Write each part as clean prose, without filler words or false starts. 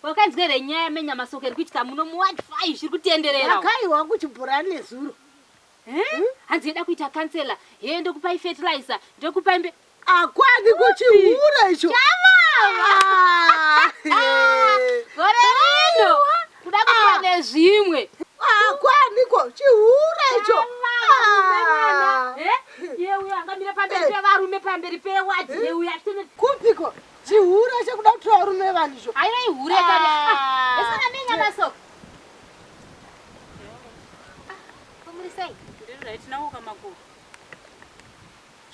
Wakanzwa here nyaya yamenya masoko iri kuitika muno muward 5 zviri kutenderera? Yakaiwa kuchibhorani nezuro. Eh? Hanzi yeda kuita kansela. Hee ndokupai fertilizer, ndokupai mbe Akwani kuchihure icho. Chamama. Gore rino kuda kuita nezvimwe. Akwaniko chihure icho. Mwana. Eh? Iye uyo angamira pamberi pevarume pamberi peward ye uyo achitene Kupiko chihure chekuda kutora varume vanhu izvo. Aiwa ihure kare. Ah, Esana menya masoko. Ah, muri sei? Ndiri right nawo kamakuru.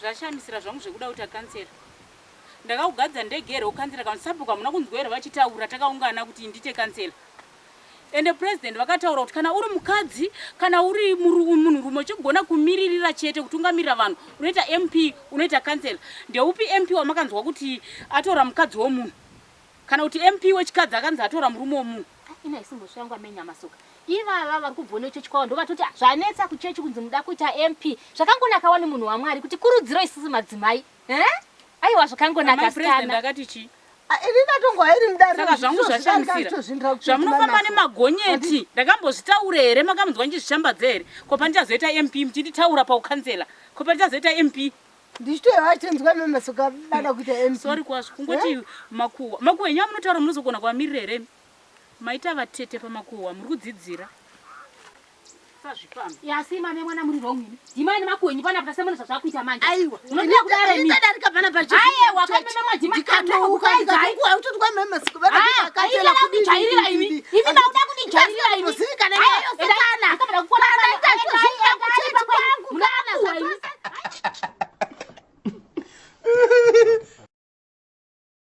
Zvashamisira zvangu zvekuda kuita kansela. Ndakakugadza ndege here ukansela kana sabhuku hamuna kunzwa here vachitaura takaungana kuti ndite kansela. Ende president vakataura kuti kana uri mukadzi kana uri munhurume uchigona kumiririra chete kutungamirira vanhu unoita MP unoita kansela. Ndeupi MP wamakanzwa kuti atora mukadzi womunhu? Kana kuti MP wechikadzi akanzi atora murume womunhu? Ina isi mhosva yangu amenya masoka. Ivava vari kubva nechechi kwavo ndovatoti zvanetsa kuchechi kunzi muda kuita MP. Zvakangonaka wani munhu waMwari kuti kurudziro isusu madzimai. Eh? Aiwa zvakangonaka Amai president sikana. akati chii? Ah, Ini ndatongoa iri mudare. Saka zvangu zvashamisira. Zvamunofamba nemagonyeti ndakambozvitaura here makamunzwa ndichizvishambadza here? Ko pandichazoita MP muchinditaura paukansela. Ko pandichazoita MP? Ndichitoya vachinzwa meme soka vada kuita MP. Sorry kwazvo kungoti makuhwa. Makuhwa enyu amunotaura munozogona kuvamirira here imi? Maita vatete pamakuhwa muri kudzidzira. Sazvipambi. Ya asi mame mwana muri wrong imi. Dhimai nemakuhwa enyu panapa tasemona zvazvakuita manje. Aiwa. Munoda kudaro imi. Ndadarika pana pachechi. Aiwa kameme mwadhima. Ndikatouka ndikatokuwa utoti kwa meme soka vada kuita kansela kudini. Jairira imi. Imi makuda kundijairira imi. Kuzivikana nyaya yose kana. Ndakabva kukona.